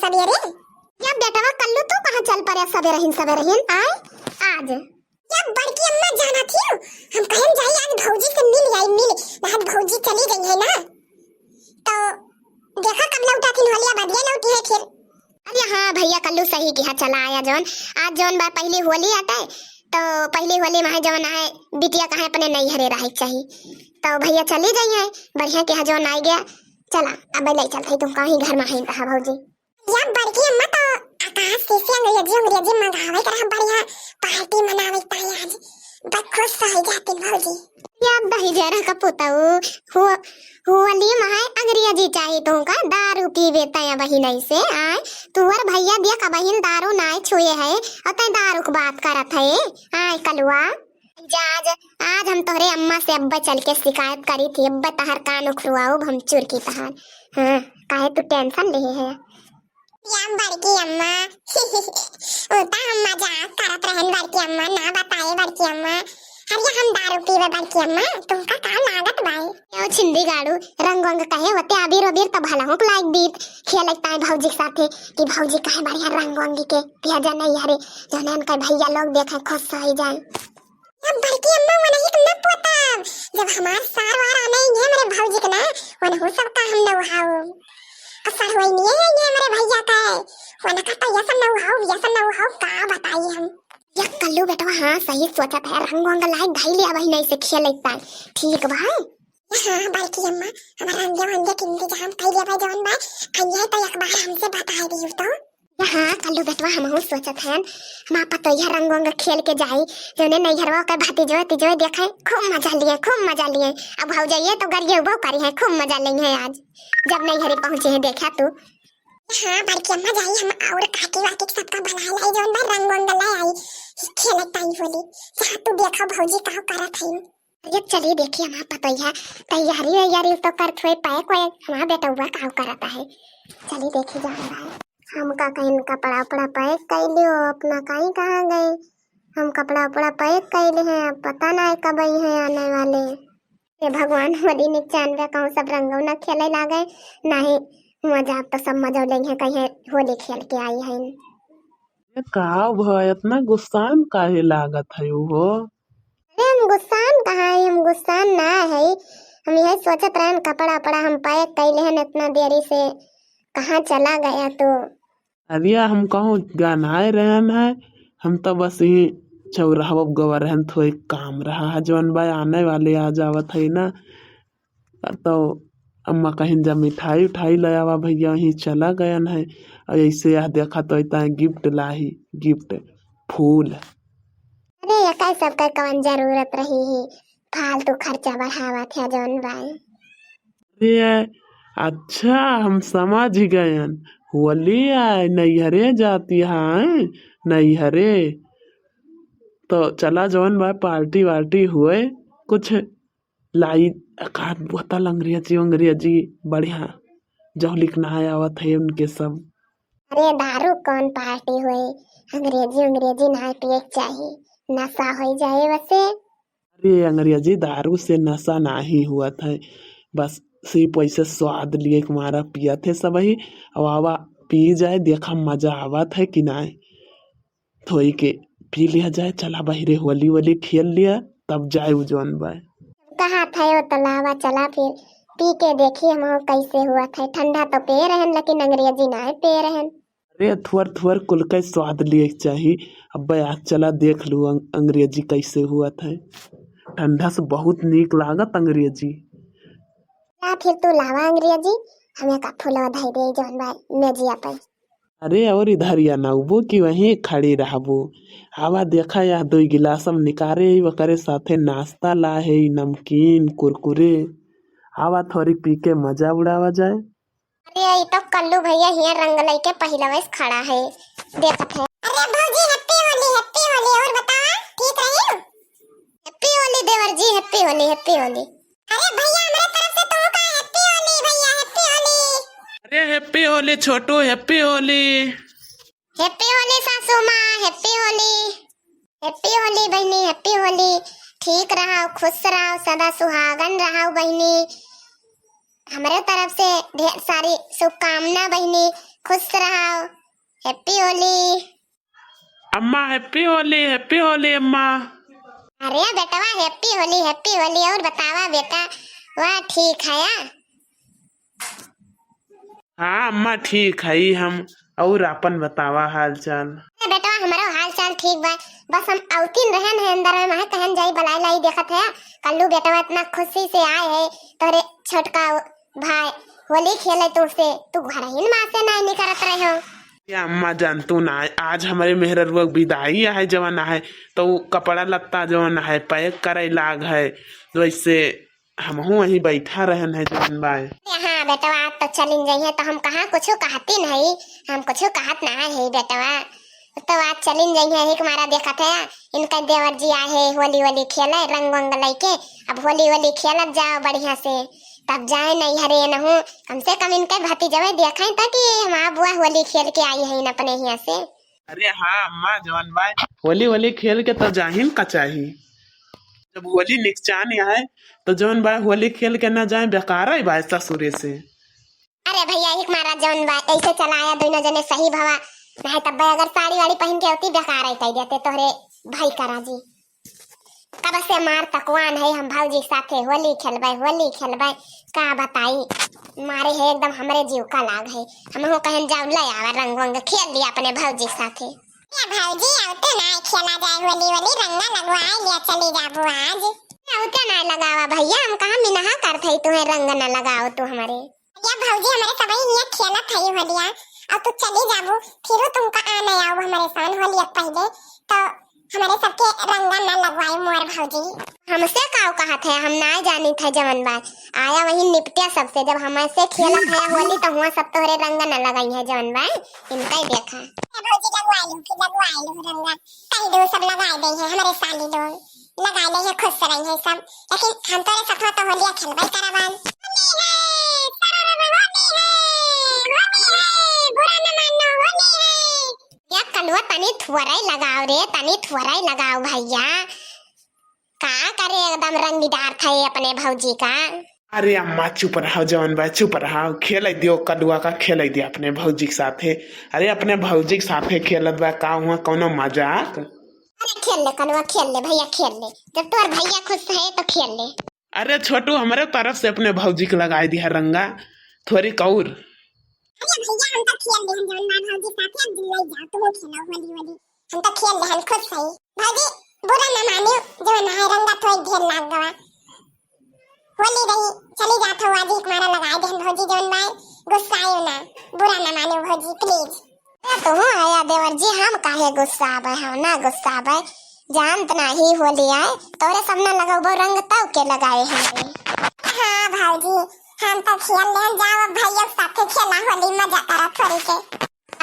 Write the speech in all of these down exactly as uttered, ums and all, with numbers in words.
सबेरे? या बेटवा कल्लू, तू कहाँ चल पड़े सबेरहिन सबेरहिन? आय, आज। या बड़की अम्मा, जाना थी, हम कहेन जाई आज भौजी से मिल आई, मिल। आज भौजी चली गई है ना, तो देखा कब लौटा थी, होलिया बदिया लौटी है फिर। अरे हाँ भैया, कल्लू सही किहा, चला आया जौन। आज जौन बा पहली होली आटे, तो पहली होली में है जौन है बिटिया कहे अपने नैहरे रहे के चाही। तो भैया चली जाई है, बढ़िया किहा जौन आई गया। चला, अब ले चलते तुम कहीं घर में है कहा भौजी। या बड़की अम्मा, तो आकाश से, से अंग्रेजी, अंग्रेजी मंगावे के रहा, बढ़िया पार्टी मनावे ताई आज। बस खुश हो जाती भौजी। या दही जरा का पुताऊ, हो-, होली में है अंग्रेजी चाही तुमका, दारू पीबे तय बहिन ऐसे, आय, तुअर भैया देख बहिन दारू नाय छुए है, और तय दारू के बात करत है, आय कलुआ। जा आज, आज हम तोहरे अम्मा से अब्बे चल के शिकायत करी थी, अब्बे तहर कान उखरुआउब हम चुरकी तहार। हाँ, काहे तू tension लेहे है? या बड़की अम्मा, उ त हम मजाक करत रहन बड़की अम्मा, ना बताए बड़की अम्मा। अरे हम दारू पीबे बड़की अम्मा, तुमका का लागत बाय? यो छिंदी गाड़ू, रंग वंग कहे होते अबीर उबीर त भला हुक लाग दीत, खेलत ताई भौजी के साथे कि भौजी कहे बढ़िया रंग वंग के भेजा नहीं हरे, जौने उनके भैया लोग देखे खुश हो जाए। अब बड़की अम्मा वनही के न पोतब, जब हमार सार वार आने ये मेरे भौजी के ना, वनहु सब का हम नौहाऊ। और सरवैनिये है ये मेरे भैया का, वनका तो ये सब नौहाऊ, ये सब नौहाऊ का बताई हम। या कल्लू बेटवा, हाँ सही सोचत है, रंग वंग लाए धई लिया वही नहीं से खेल लेता है। ठीक बा। हाँ बड़की अम्मा, हमार रंगे वंगे के इंतजाम कर लिया भाई जौन बा, अइहे तो एक बार हमसे बताए दियो तो। हाँ, कल्लू बेटवा, हमहू सोचत हन, हमार पतोहिया रंग वंग खेल के जाई, जौने नैहरवा ओकर भतीजवा तीजवा देखे, खूब मजा लिए, खूब मजा लिए। अब भौजाइये तो गरियउबो करी है, खूब मजा लेई है आज, जब नैहरे पहुँचे हैं, देखा तू। हाँ, बड़की अम्मा जाई, हम और काकी वाकी सबका बुला लाई, जौन बा रंग वंग ले आई, खेले ताई होली। जा तू देखा भौजी का करत है। अरे चली देखी हमार पतोहिया, तैयारी वैयारी तो करत हुए, pack वैक हमार बेटउआ का करत है। चली देखी जान भाई। हमका कहीं कपड़ा उपड़ा pack कर लियो, अपना कहीं कहाँ गए? हम कपड़ा उपड़ा pack कर ले हैं, अब पता ना है कब आई हैं आने वाले। हे भगवान, होली निचानवे कहूँ सब रंगौ ना खेले लागे, नाही हुआ जाब तो सब मजौ लेंगे, कहीं होली खेल के आई है। ये का भा, इतना गुस्सान काहे लागत है हो? अरे हम गुस्सान कहाँ है, हम गुस्सान ना है, हम यही सोचत रहन कपड़ा उपड़ा हम pack कैले हन इतना देरी से, कहाँ चला गया तू? अरे हम कहूँ गनाए रहन है, हम तो बस यही चौराहा गवा रहन, थोड़े काम रहा है, जौन बा आने वाले आ जावत है ना, तो अम्मा कहिन जा मिठाई उठाई ले आवा भैया, वहीं चला गयन है। और ऐसे यह देखा तो इतना gift लाही, gift, फूल। अरे एकर सबका कौन जरूरत रही है, फालतू खर्चा बढ़ावत है जौन बाई। अरे अच्छा, हम समझ गयन, होली आए, नैहरे जाती है, नैहरे। तो चला जौन बा party वार्टी हुए, कुछ लाई एकाध बोतल अंग्रेजी, अंग्रेजी बढ़िया, जौलिक ना आवत है उनके सब। अरे दारू कौन party होई, अंग्रेजी, अंग्रेजी ना पिए के चाही, नशा होई जाए वसे। अरे अंग्रेजी दारू से नशा नाही हुआ था, बस सिर्फ वैसे स्वाद लिए के मारा पिया थे सब ही। अब आवा पी जाए, देखा मजा आवत है कि ना। थोई के पी लिया जाए, चला बहिरे होली वोली खेल लिया, तब जाए उ जौन बा। कहा था यो तो लावा चला फिर पी के देखी हम कैसे हुआ था। ठंडा तो पे रहन लेकिन अंग्रेजी ना पे रहन। अरे थुअर थुअर कुल का स्वाद लिए के चाही। अब्बे आज चला देख लू अंग-, अंग्रेजी कैसे हुआ था। ठंडा से बहुत नीक लागत अंग्रेजी। ला फिर तू लावा अंग्रेजी, हमें का फूलवा धई दे जौन बा मेजिया पे। अरे और इधर या नौबो कि वहीं खड़ी रहबो। आवा देखा यह दो गिलास हम निकारे ही, ओकरे साथे नाश्ता ला है, नमकीन, कुरकुरे। आवा थोड़ी पी के मजा उड़ावा जाए। अरे ई तो कल्लू भैया हियां रंग लइके पहिलवे से खड़ा है, देखत है। अरे भौजी happy होली, happy होली। और बतावा ठीक रही? Happy होली देवर जी, happy होली, happy होली। अरे भैया हमरे तरफ से तुमका happy होली भैया, happy होली। अरे happy होली छोटू, happy होली। Happy होली सासू माँ, happy होली। Happy होली बहिनी, happy होली। ठीक रहो, खुश रहो, सदा सुहागन रहो बहिनी। हमरे तरफ से ढेर सारी शुभकामना बहिनी। खुश रहो। Happy होली। अम्मा, Happy होली, Happy होली अम्मा। अरे बेटवा, Happy होली, Happy होली। और बतावा बेटा, वाह, ठीक है या? हाँ अम्मा, ठीक है हम। और आपन बतावा हाल चाल? अरे बेटवा, हमरो हाल चाल ठीक बा। बस हम अवतिन रहन है अंदर में, महा कहन जाई बलाई लाई, देखत है कल्लू बेटवा इतना खुशी से आए है तोरे छोटका भाई होली खेले तुमसे, तू घर ही मा से नाई निकरत रहे हो। या अम्मा, जानतू ना, आज हमरे मेहररुआ के विदाई है जवन है, तो उ कपड़ा लत्ता जवन है pack करे लाग है, वैसे हमहू वहीं बैठा रहन है जवन बाय। हाँ बेटवा, आज तो चलिन जइहे, तो हम कहाँ कुछ कहती नहीं, हम कुछ कहत ना है बेटवा। तो आज चलिन जइहे, यही के मारा देखत है, इनका देवर जी आए है होली वोली खेले, रंग वंग लइके। अब होली वोली खेलत जाओ बढ़िया से, तब जाए नैहरे नहू, कम से कम इनके भतीजवे देखे तो कि हमार बुआ होली खेल के आई है अपने हिया से। अरे हाँ अम्मा, जवन बाय होली वोली खेल के तो जाहिन का चाही। जब होली निकचान आए तो जवन बाय होली खेल के ना जाए, बेकार है बाय ससुरे से। अरे भैया, एक मारा जौन बा, ऐसे चलाया दोनों जने सही भवा, नहीं तब अगर साड़ी वाड़ी पहन के होती, बेकार आई कह देते तोहरे भाई का राजी। कब से मार तकवान है, हम भौजी के साथे होली खेलबे, होली खेलबे, का बताई, मारे है एकदम हमरे जीव का लाग है। हमहू कहन जाओ ले आवा रंग वंग खेल लिया अपने भौजी के साथे। ए भौजी, अब तो ना खेला जाए होली वोली, रंगा लगवाए लिया चली जाबू आज। अब तो ना लगावा भैया, हम कहाँ मिनहा करत है तुम्हें रंग न लगाओ तू हमारे। या भौजी, हमरे सबही हियाँ खेलत हई होलिया, अउर तू चली जाबू, फिरू तुमका आ न आऊ हमरे सान होलिया के पहिले, तो हमरे सबके रंगा न लगवाई मोर भौजी। हमसे काऊ कहत है, हम नाय जानित है जवन बात। आया वही निपटिया सबसे, जब हमसे खेलत है होली, तो हुआ सब तोहरे रंगा न लगाई है जवन बात, इनका ही देखा। ए भौजी, लगवाई लू, फिर लगवाई लू रंगा, कह दो सब लगाई दे है हमरे साली लोग। लगा ले है, खुश रही है सब, लेकिन हम तोरे सथवा तो होलिया खेलबे करबन। होली है, सररर होली है, होली है, बुरा न मानो, होली है। या कलुआ तनी थुअरई लगाओ रे, तनी थुअरई लगाओ भैया। का करे एकदम रंग डार था ये अपने भौजी का। अरे अम्मा चुप रहो, जवन बा चुप रहो, खेले दियो कलुआ का, खेले दियो अपने भौजी के साथे। अरे अपने भौजी के साथे खेलत बा का, हुआ कौनो मजाक? अरे खेल ले कलुआ, खेल ले भैया, खेल ले, जब तोर भैया खुश है तो खेल ले। अरे छोटू, हमरे तरफ से अपने भौजी के लगाई दिया रंगा, थोड़ी कौर। अरे भैया, हम तो खेल ले, हम जवन बा भौजी साथे, अब दिल्ली जाओ, तुम खेलो होली होली, हम तो खेल ले, हम खुश है। भौजी बुरा ना मानियो, जवन है रंगा थोड़ी ढेर लाग गवा। होली रही, चली जात हो, आज एक मारा लगाए देहन भौजी जवन बाय, गुस्सायो ना, बुरा ना मानो भौजी, please। ए, तू आया देवर जी, हम काहे गुस्साबे, हम ना गुस्साबे, जानत नाही होली आए, तोरे सब ना लगौबो रंग तब के लगाए हमरे। हाँ भौजी, हम तो खेल लेन, जाओ अब भैया के साथे खेला होली, मजा करा थोड़ी के।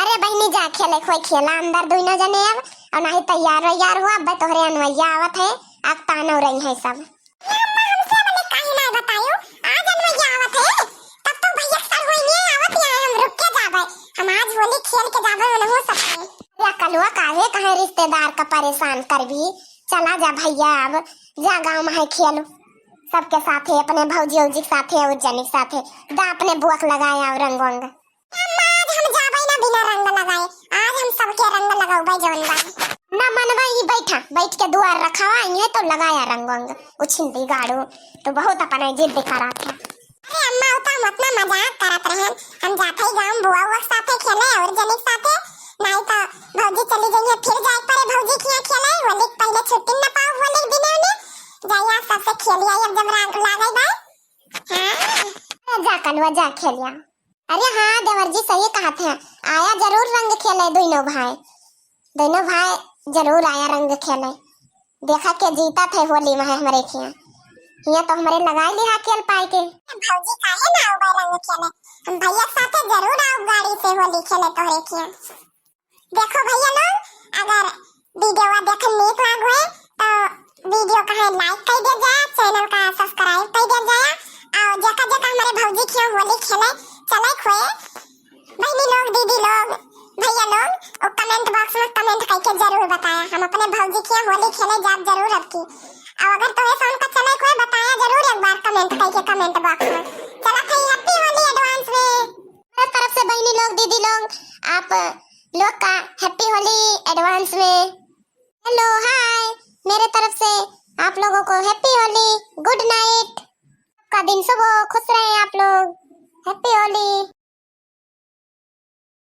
अरे बहिनी, जा खेले कोई खेला अंदर दुइनो जने अब, और नाही तैयार वैयार हुआ, अब तोहरे अनवैया आवत है, अब तानो रही है सब। ए अम्मा, हमसे अपने काहे ना बतायो? आज अनवैया आवत है, तब तो भैया के साथ वही नहीं आवत है, हम रुक के जाबे, हम आज होली खेल के जाबे, उनहु सबके। या कलुआ काहे कहे रिश्तेदार का परेशान करबी? चला जा भैया, अब जा गाँव में है खेल, सबके साथे, अपने भौजी उजी के साथे, उज्जनी के साथे, दा अपने बुआ के लगाए आओ रंग वंग। अम्मा, आज हम जाबै ना बिना रंग लगाए, आज हम सबके रंग लगौबै जौन बा। ना मनबै ही, बैठा, बैठ के दुआर रखावा, इहे तो लगाया रंग वंग। उछिन बिगाड़ू, तो बहुत अपन जिद करा था। अरे अम्मा, उ तो हम उतना मजाक करत रहन, हम जात हई गाँव बुआ उआ के साथे खेले और जने के साथे, नहीं तो भौजी चली गई है, फिर जाए पड़े भौजी के यहाँ खेले, होली के पहले छुट्टी न पाओ, होली के दिने उन्हें जाइया सबसे खेलिया, अब जब राग लागल बा। हाँ, जा कलुआ, जा खेलिया। अरे हाँ देवर जी, सही कहत है, आया जरूर रंग खेले दोनों भाई, दोनों भाई जरूर आया रंग खेले। देखा के जीतत है होली में है हमरे खिया, हिया तो हमरे लगाई लिहा खेल पाए के। भौजी काहे ना आवे रंग खेले, हम भैया के साथे जरूर आऊ गाड़ी से होली खेले तोहरे खिया। देखो भैया लोग, अगर वीडियो देखन नीक लाग होए तो वीडियो का है like कर दिया जाए, चैनल का subscribe कर दिया जाए, और जेका जेका हमारे भौजी खिया होली खेले चले खोए बहनी लोग, दीदी लोग, भैया लोग, वो comment box में comment करके जरूर बताया, हम अपने भौजी खिया होली खेले जाब जरूर अब की। और अगर तोहे sound का चले खोए बताया जरूर एक बार comment करके comment box में। चला भाई, happy होली advance में। मेरे तरफ से बहनी लोग, दीदी लोग, आप लोग का हैप्पी होली एडवांस में। हेलो, हाय, मेरे तरफ से आप लोगों को हैप्पी होली, गुड नाइट, आपका दिन शुभ हो, खुश रहें आप लोग, हैप्पी होली।